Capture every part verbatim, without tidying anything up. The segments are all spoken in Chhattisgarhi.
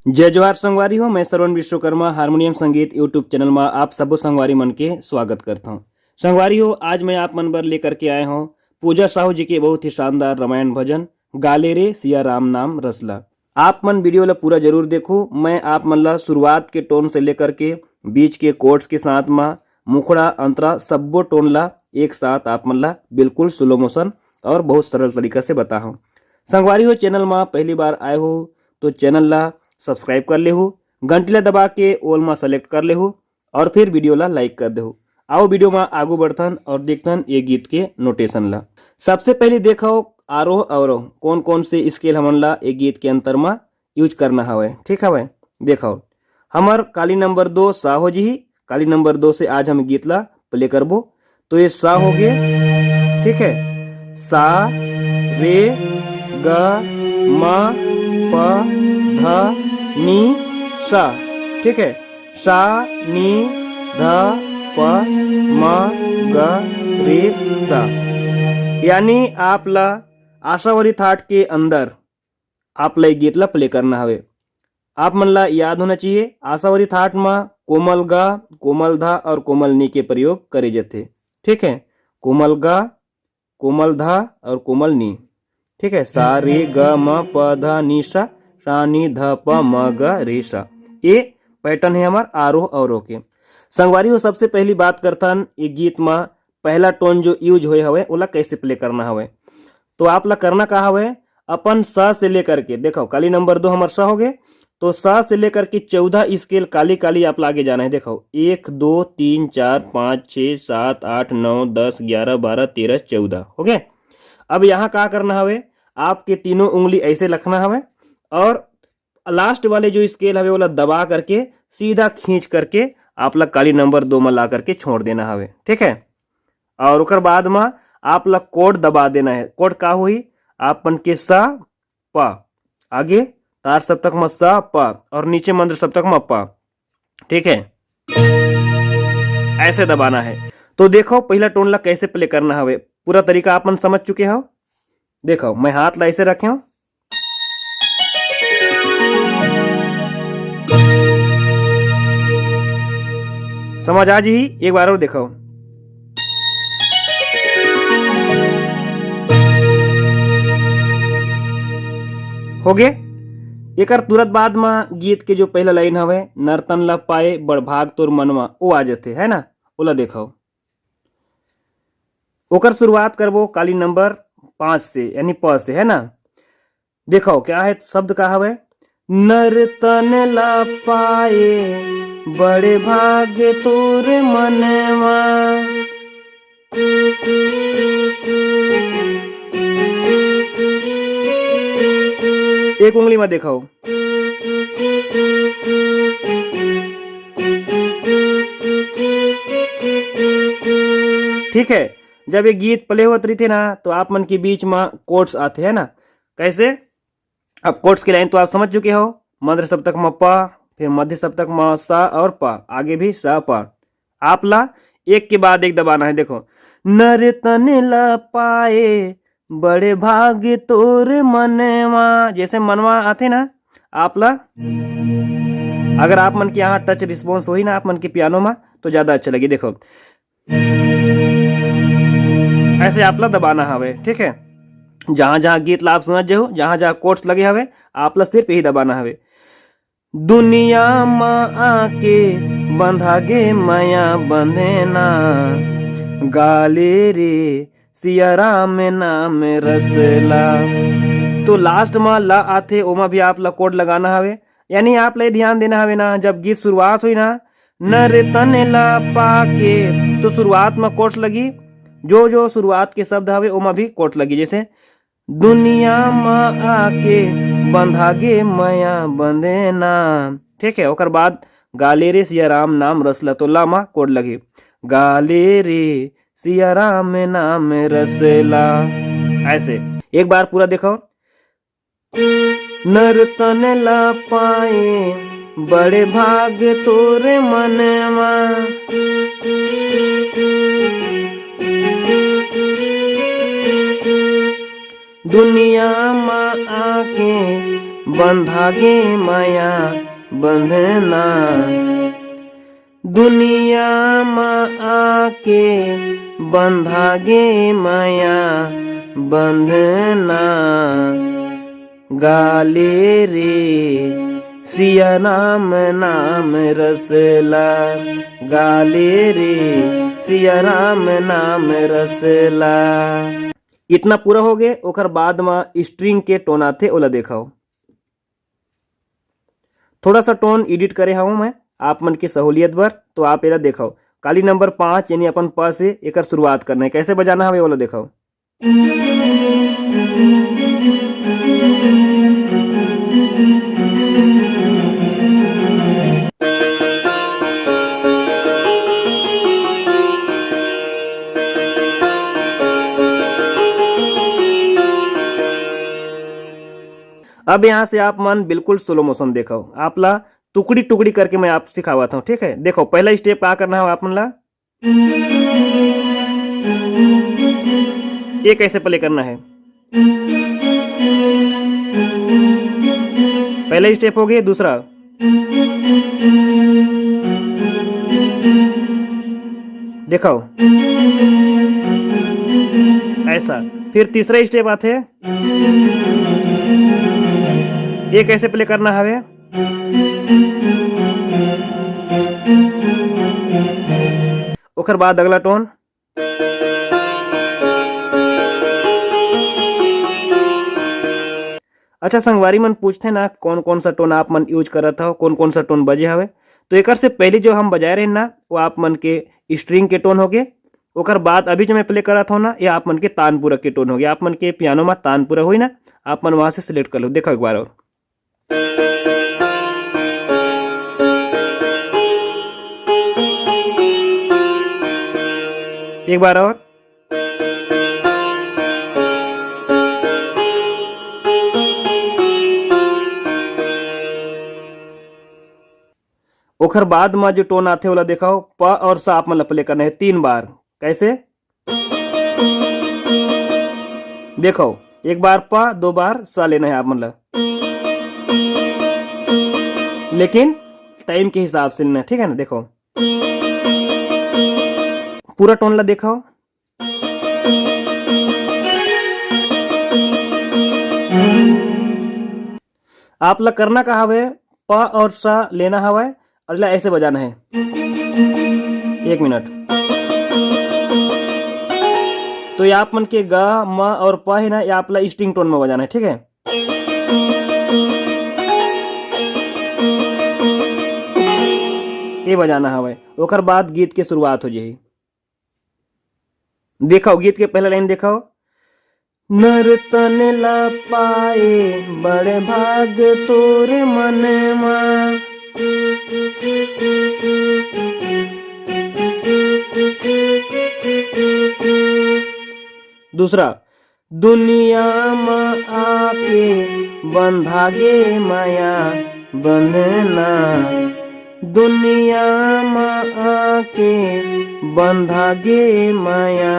जय जोहार संगवारी हो, मैं श्रवण विश्वकर्मा हारमोनियम संगीत YouTube चैनल में आप सबो संगवारी मन के स्वागत करता हूँ। संगवारी हो, आज मैं आप मन बर लेकर के आए हूँ पूजा साहू जी के बहुत ही शानदार रामायण भजन गाले रे सिया राम नाम रसला। आप मन वीडियो ला पूरा जरूर देखो। मैं आप मन ला शुरुआत के टोन से लेकर के बीच के कोर्ड्स के साथ मा मुखड़ा अंतरा सब्बो टोन ला एक साथ आप मन ला बिल्कुल स्लो मोशन और बहुत सरल तरीका से बताहूँ। संगवारी हो, चैनल मा पहली बार आए हो तो चैनल ला सब्सक्राइब कर लेहू, घंटी ला दबा के ऑल मा सेलेक्ट कर लेहू और फिर वीडियो ला लाइक कर देहू। आओ वीडियो मा आगू बढ़थन और देखथन ये गीत के नोटेशन ला। सबसे पहले देखो आरोह अवरोह कौन कौन से स्केल हमन ला ये गीत के अंतर मा यूज करना हवय, ठीक हवय। देखो हमर काली नंबर दो सा हो जी, काली नंबर दो से आज हम गीत ला प्ले करबो। तो ये सा हो गए, ठीक है, सा रे ग म प ध नी सा, ठीक है, सा नी ध प म ग रे सा। यानी आप ला आशावरी थाट के अंदर आप ला ये गीत ला प्ले करना हवे। आप मन ला याद होना चाहिए, आशावरी थाट मा कोमल गा, कोमल धा और कोमल नी के प्रयोग करे जाथे। ठीक है, कोमल गा, कोमल धा और कोमल नी। ठीक है, सा रे ग म प ध नी सा, सा नी ध प म ग रे सा। ये पैटर्न है हमार आरोह अवरोह के। संगवारी हो, सबसे पहली बात करथन ये गीत मा पहला टोन जो यूज होए हवे ओला कैसे प्ले करना हवे। तो आप ला करना का हवे, अपन सा से लेकर के, देखो काली नंबर दो हमर सा हो गए, तो सा से लेकर के चौदह स्केल काली काली आप ला आगे जाना है। देखो एक दो तीन चार पाँच छः सात आठ नौ दस ग्यारह बारह तेरह चौदह हो गए। अब यहाँ का करना हवे, आपके तीनों उंगली ऐसे रखना हवे और लास्ट वाले जो स्केल हवे ओला दबा करके सीधा खींच करके आप ला काली नंबर दो में ला करके छोड़ देना हवे। ठीक है, और ओकर बाद में आप ला कोड दबा देना है। कोड का होही, आप मन के सा प, आगे तार सप्तक में सा प और नीचे मंद्र सप्तक में प। ठीक है, ऐसे दबाना है। तो देखो पहला टोन ला कैसे प्ले करना हवे, पूरा तरीका आप मन समझ चुके हो। देखो मैं हाथ ला ऐसे रखे हूँ, समझ आ जी। एक बार और देखो, हो गे। एकर तुरंत बाद म गीत के जो पहला लाइन हवे, नर्तन ला पाए बड़ भाग तोर मनवा, वो आ जाते है ना, ओला देखो। ओकर शुरुआत करबो काली नंबर पाँच से, यानी प से, है ना। देखो क्या है शब्द का हवे, नर तन ला पाए बड़े भाग तोर मनवा। एक उंगली में देखो। ठीक है, जब ये गीत प्ले होत रहिथे ना, तो आप मन के बीच में कोट्स आथे, है ना। कैसे? अब कोट्स की लाइन तो आप समझ चुके हो, मंद्र सप्तक में प, फिर मध्य सप्तक में स और प, आगे भी स प। आप ला एक के बाद एक दबाना है। देखो, नर तन ला पाए बड़े भाग तोर मनवा, जैसे मनवा आथे ना, आप ला, अगर आप मन के यहाँ टच रिस्पॉन्स होही ना आप मन के पियानो में, तो ज्यादा अच्छा लगे। देखो, ऐसे आप ला दबाना हवे, ठीक है। जहां जहां गीत ला आप सुनत जाहू, जहां जहां कोट्स लगे हवे, आप ला सिर्फ यही दबाना हवे। दुनिया म आके बंधा गे मया बंधेना, गाले रे सिया राम नाम रसला। तो लास्ट म ला आथे, ओमा भी आप ला कोड लगाना हवे, यानी आप ला ये ध्यान देना हवे ना, जब गीत शुरुआत हुई ना, नर तन ला पाके, तो शुरुआत म कोट्स लगी, जो जो शुरुआत के शब्द हवे ओमा भी कोट्स लगी, जैसे दुनिया म आके बंधा गे मया बंधेना। ठीक है, ओकर बाद गाले रे सिया राम नाम रसला, तो ला म कोड लगी, गाले रे सिया राम नाम रसला। ऐसे एक बार पूरा देखो। नर तन ला पाए बड़े भाग तोर मनवा। दुनिया म आके बंधा गे मया बंधना, दुनिया म आके बंधा गे मया बंधना। गाले रे सिया राम नाम रसला, गाले रे सिया राम नाम रसला। इतना पूरा हो गए। ओकर बाद म स्ट्रिंग के टोन आथे, ओला देखव। थोड़ा सा टोन एडिट करे हवं मैं आप मन के सहूलियत बर, तो आप एला देखव। काली नंबर पाँच यानी अपन प से एकर शुरुआत करना है, कैसे बजाना हवे ओला देखव। अब यहाँ से आप मन बिल्कुल स्लो मोशन देखव, आप ला टुकड़ी टुकड़ी करके मैं आप सिखावत हूँ, ठीक है। देखव, पहला स्टेप का करना है आप मन ला, ये कैसे प्ले करना है। पहला स्टेप हो गया, दूसरा देखव ऐसा, फिर तीसरा स्टेप आथे, ये कैसे प्ले करना हवे। ओकर बाद अगला टोन। अच्छा, संगवारी मन पूछथे ना, कौन कौन सा टोन आप मन यूज करत हव, कौन कौन सा टोन बजे हवे। तो एकर से पहले जो हम बजाए रहे ना, वो आप मन के स्ट्रिंग के टोन हो गए। ओकर बाद अभी जो मैं प्ले करत हूँ ना, ये आप मन के तानपुरा के टोन हो गया। आप मन के पियानो में तानपुरा हुई ना, आप मन वहाँ से सिलेक्ट कर लो। देखो एक बार और, एक बार और। ओखर बाद म जो टोन आथे, ओला देखव, प और सा आप मन ल प्ले करना है तीन बार। कैसे? देखव, एक बार प, दो बार सा लेना है आप मन ल, लेकिन टाइम के हिसाब से लेना है, ठीक है ना? देखव, पूरा टोन ला देखव। आप ला करना का हवे, प और स लेना हवय और ला ऐसे बजाना है। एक मिनट। तो ये आप मन के ग, म और प है ना, ये आप ला स्ट्रिंग टोन में बजाना है, ठीक है? ये बजाना हवय, ओकर बाद गीत के शुरुआत हो जाही। देखव, गीत के पहला लाइन देखव, नर तन ला पाए बड़ भाग तोर मन मा। दूसरा, दुनिया म आके बंधा गे मया बंधना, दुनिया म आके बंधा गे मया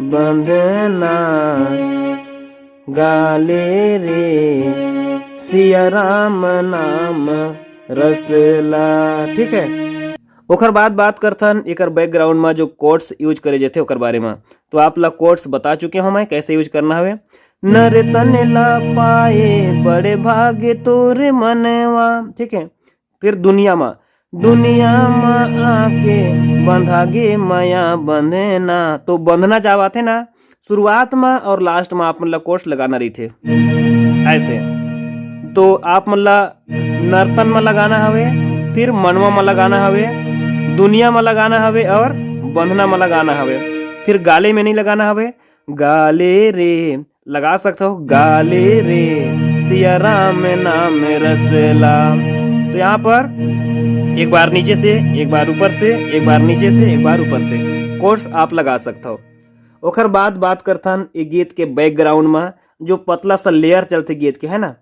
बंधना, गाले रे सिया राम नाम रसला। ठीक है, ओखर बाद बात करथन एकर बैकग्राउंड में जो कोट्स यूज करे जाथे ओकर बारे में। तो आप ला कोट्स बता चुके हूँ मैं कैसे यूज करना हवे। नर तन ला पाए बड़े भाग्य तोर मनवा, ठीक है। फिर दुनिया मा, दुनिया मा आके बंधा गे मया बंधना। तो बंधना जब आथे ना, शुरुआत मा और लास्ट मा आप मन ला कोट्स लगाना रहिथे ऐसे। तो आप मन ला नर्तन मा लगाना हवे, फिर मनवा मा लगाना हवे, दुनिया मा लगाना हवे और बंधना मा लगाना हवे। फिर गाले में नहीं लगाना हवे, गाले रे लगा सकते हो, गाले रे सिया राम नाम रसला। तो यहाँ पर एक बार नीचे से, एक बार ऊपर से, एक बार नीचे से, एक बार ऊपर से कोट्स आप लगा सकते हो। ओखर बाद बात करथन ए गीत के बैकग्राउंड में जो पतला सा लेयर चलथे गीत के, है ना,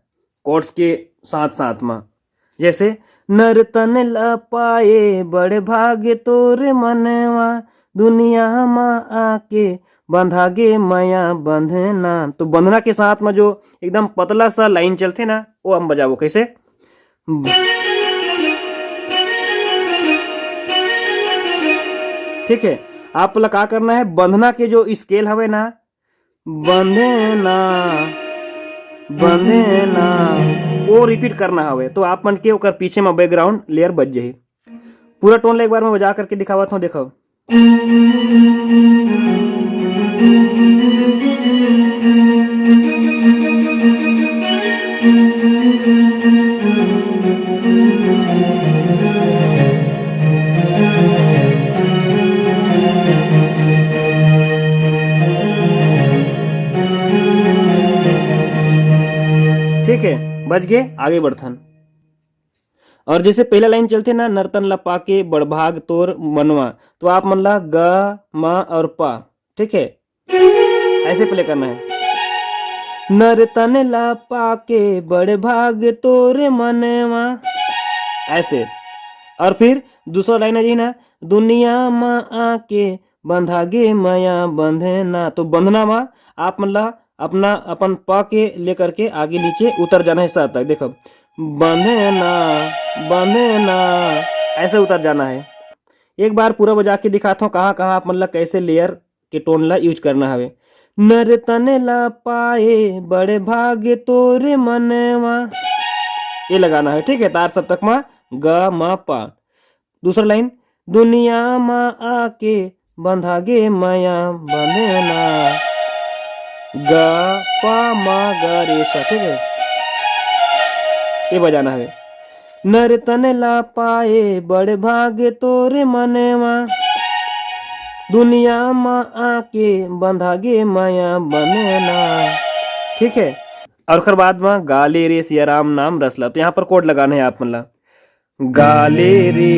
कोट्स के साथ साथ में, जैसे नर तन ला पाए बड़ भाग तोर मनवा, दुनिया मा आके बंधा गे मया बंधना। तो बंधना के साथ में जो एकदम पतला सा लाइन चलथे ना, वो हम बजाबो। कैसे? ठीक है, आप ला का करना है, बंधना के जो स्केल हवे ना, बंधना, बंधना, वो रिपीट करना हवे। तो आप मन के ओकर पीछे में बैकग्राउंड लेयर बज जाही। पूरा टोन ला एक बार मैं बजा करके दिखावत हूँ, देखो। ठीक है, बज गे, आगे बढ़थन। और जैसे पहला लाइन चलथे ना, नरतन ला पाके बड़भाग तोर मनवा, तो आप मन ला ग, म और प, ठीक है, ऐसे प्ले करना है। नरतन ला पाके बड़भाग तोर मनवा, ऐसे। और फिर दूसरा लाइन है जी ना, दुनिया म आके बंधा गे मया बंधना। तो बंधना मा आप मन ला अपना, अपन प के लेकर के आगे नीचे उतर जाना है सा तक। देखो, बंधना, बंधना, ऐसे उतर जाना है। एक बार पूरा बजा के दिखाता हूँ कहाँ कहाँ आप मन ला कैसे लेयर के टोन ला यूज करना हवे। नरतन ला पाए बड़े भाग तोरे मनवा, ये लगाना है, ठीक है। तार सप्तक मा ग म प। दूसरा लाइन, दुनिया मा आके बंधा गे मया बंधना, ग प म ग रे सा, ठीक है, ये बजाना है। नरतन ला पाए बड़ भाग तोरे मनवा, दुनिया मा आके बंधा गे मया बंधना, ठीक है। और ओकर बाद में गाले रे सिया राम नाम रसला, तो यहाँ पर कोड लगाना है आप मन ला। गाले रे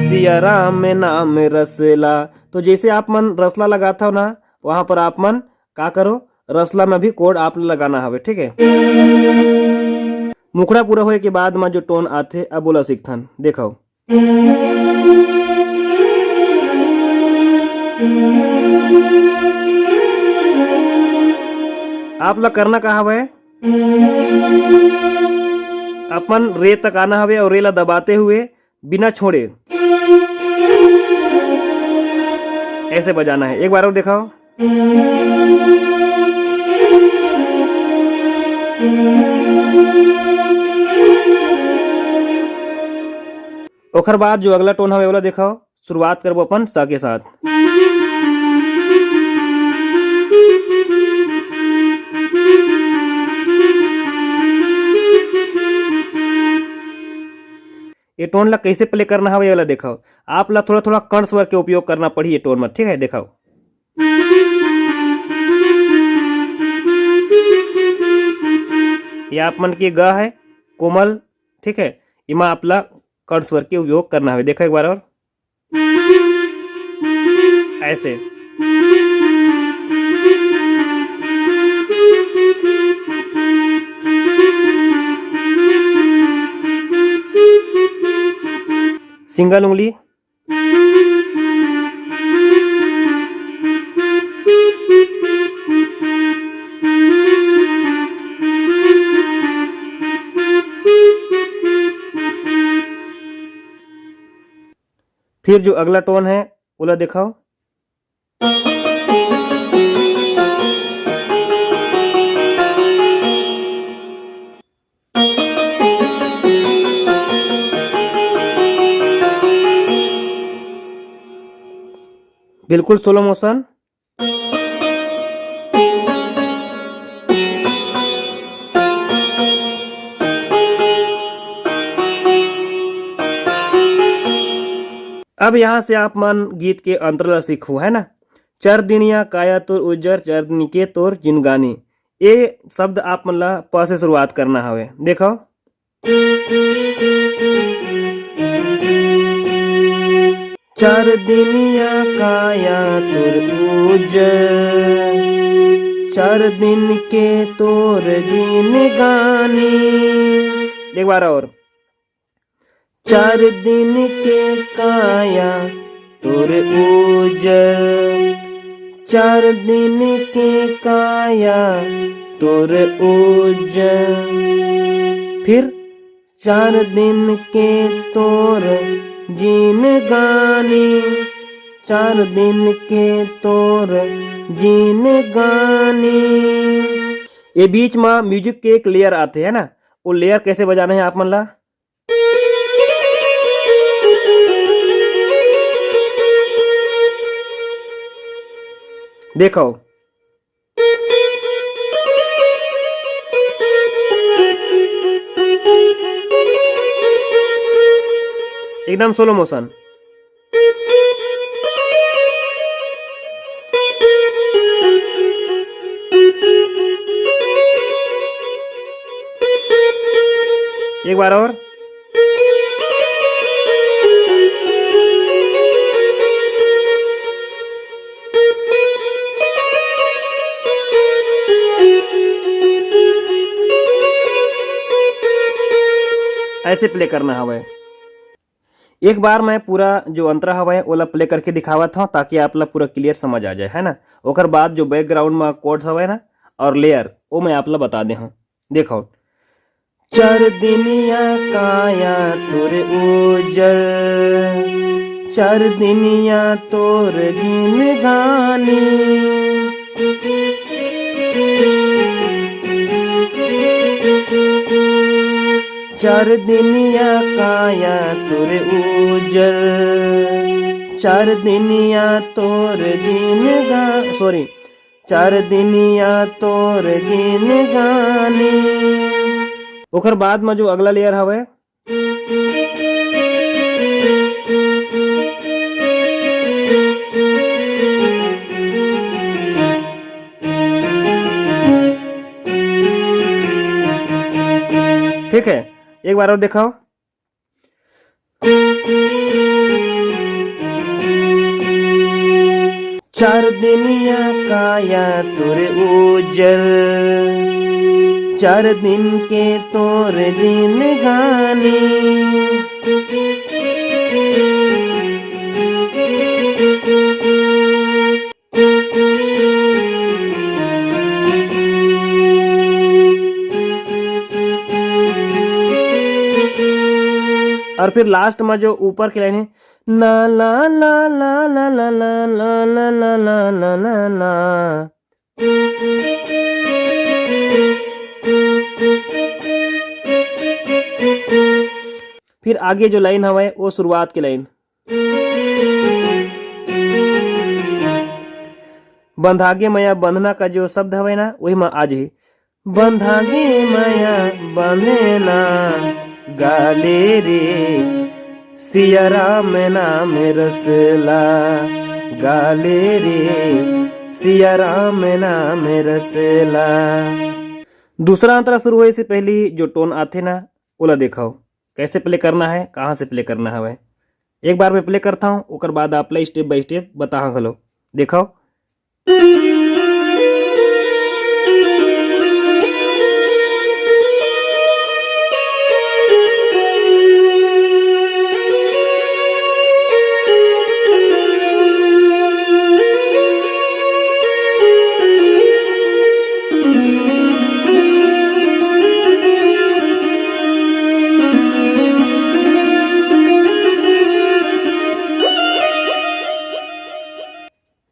सिया राम नाम रसला। तो जैसे आप मन रसला लगाता हो ना, वहां पर आप मन का करो, रसला में भी कोड आप लगाना हवे, ठीक है। मुखड़ा पूरा होए के बाद में जो टोन आथे, अब बोला सीखथन, देखो। आप ला करना का हवे, अपन रे तक आना हवे और रे ला दबाते हुए बिना छोड़े ऐसे बजाना है। एक बार और दिखाओ। ओखर बाद जो अगला टोन हवे ओला दिखाओ। शुरुआत करबो अपन सा के साथ। ये टोन ला कैसे प्ले करना हवे, ये वाला देखो। आप ला थोड़ा थोड़ा कर्ण स्वर के उपयोग करना पड़ी ये टोन में, ठीक है। देखो, ये आप मन के ग है कोमल, ठीक है, इमा आप ला कर्ण स्वर के उपयोग करना हवे। देखो एक बार और ऐसे। सिंगल उंगली, फिर जो अगला टोन है, ओला दिखाओ। बिल्कुल स्लो मोशन। अब यहाँ से आप मन गीत के अंतरा ला सीखो, है ना। चर दिनिया काया तोर उज्जर, चर दिन के तोर जिनगानी। ये शब्द आप मन ला प से शुरुआत करना हवे। देखो, चार दिनिया काया तोर उज्जर, चार दिन के तोर जिनगानी। एक बार और। चार दिन के काया तोर उज्जर, चार दिन के काया तोर उजर। फिर चार दिन के तोर जिनगानी, चार दिन के तोर जिनगानी। ये बीच मा म्यूजिक के एक लेयर आथे, है ना, वो लेयर कैसे बजाना है आप मन ला? देखो, एकदम स्लो मोशन। एक बार और। ऐसे प्ले करना हवय। एक बार मैं पूरा जो अंतरा हवय, ओला प्ले करके दिखावत हव, ताकि आप ला पूरा क्लियर समझ आ जाए, है ना। ओकर बाद जो बैकग्राउंड में कोड्स हवय ना, और लेयर, वो मैं आप ला बता दे हव। देखो, चार दिनिया काया तोर उजर, चार दिनिया तोर जिनगानी। चार दिनिया काया तोर उजर, चार दिनिया तोर जिनगा-, सॉरी, चार दिनिया तोर जिनगानी। ओकर बाद म जो अगला लेयर हवय, ठीक है, एक बार और दिखाओ। चार दिनिया काया तोर उजर, चार दिन के तोर जिनगानी। और फिर लास्ट में जो ऊपर की लाइन है, ना ला ला ला ला ला ला ला ला ला ला ला ला ला। फिर आगे जो लाइन हवय, वो शुरुआत के लाइन। बंधागे मया बंधना का जो शब्द हवय ना, वही में आ जाही। बंधागे मया बंधना, गाले रे सिया राम नाम रसला, गाले रे सिया राम नाम रसला। दूसरा अंतरा शुरू होए से पहली जो टोन आथे ना, ओला देखव, कैसे प्ले करना है, कहाँ से प्ले करना हवय। एक बार मैं प्ले करता हूँ, ओकर बाद आप ला स्टेप बाय स्टेप बताहा घलो। देखव।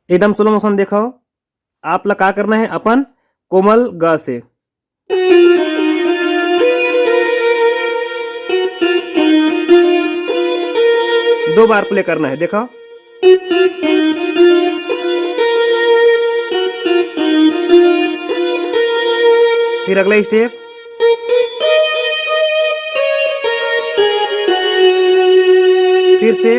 एकदम स्लो मोशन देखव, आप ला का करना है, अपन कोमल ग से दो बार प्ले करना है। देखो, फिर अगला स्टेप, फिर से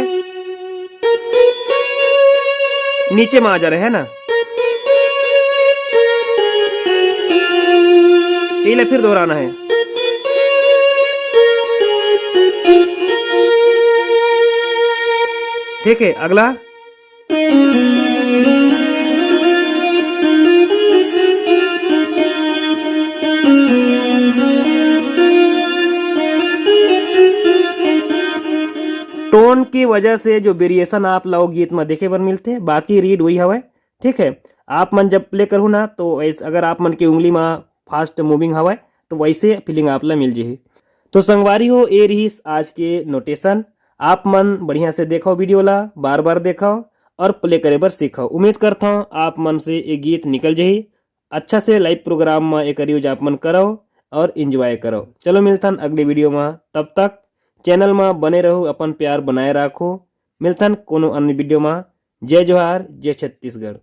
नीचे में आ जा रहे हैं ना, ये ले फिर दोहराना है। ठीक है, अगला। टोन की वजह से जो वेरिएशन आप लोग गीत में देखे बर मिलते, बाकी रीड वही हवे। ठीक है, आप मन जब प्ले करहू ना, तो वैसे अगर आप मन के उंगली मा फास्ट मूविंग हवय, तो वैसे फीलिंग आप ला मिल जही। तो संगवारी हो, ए रहिस आज के नोटेशन। आप मन बढ़िया से देखव वीडियो ला, बार बार देखव और प्ले करे बर सीखव। उम्मीद करथव आप मन से ये गीत निकल जही। अच्छा से लाइव प्रोग्राम म एकर यूज आप मन करव और एंजॉय करव। चलो मिलथन अगले वीडियो म, तब तक चैनल म बने रहू, अपन प्यार बनाए राखो। मिलथन कोनो अन्य वीडियो म। जय जोहार, जय छत्तीसगढ़।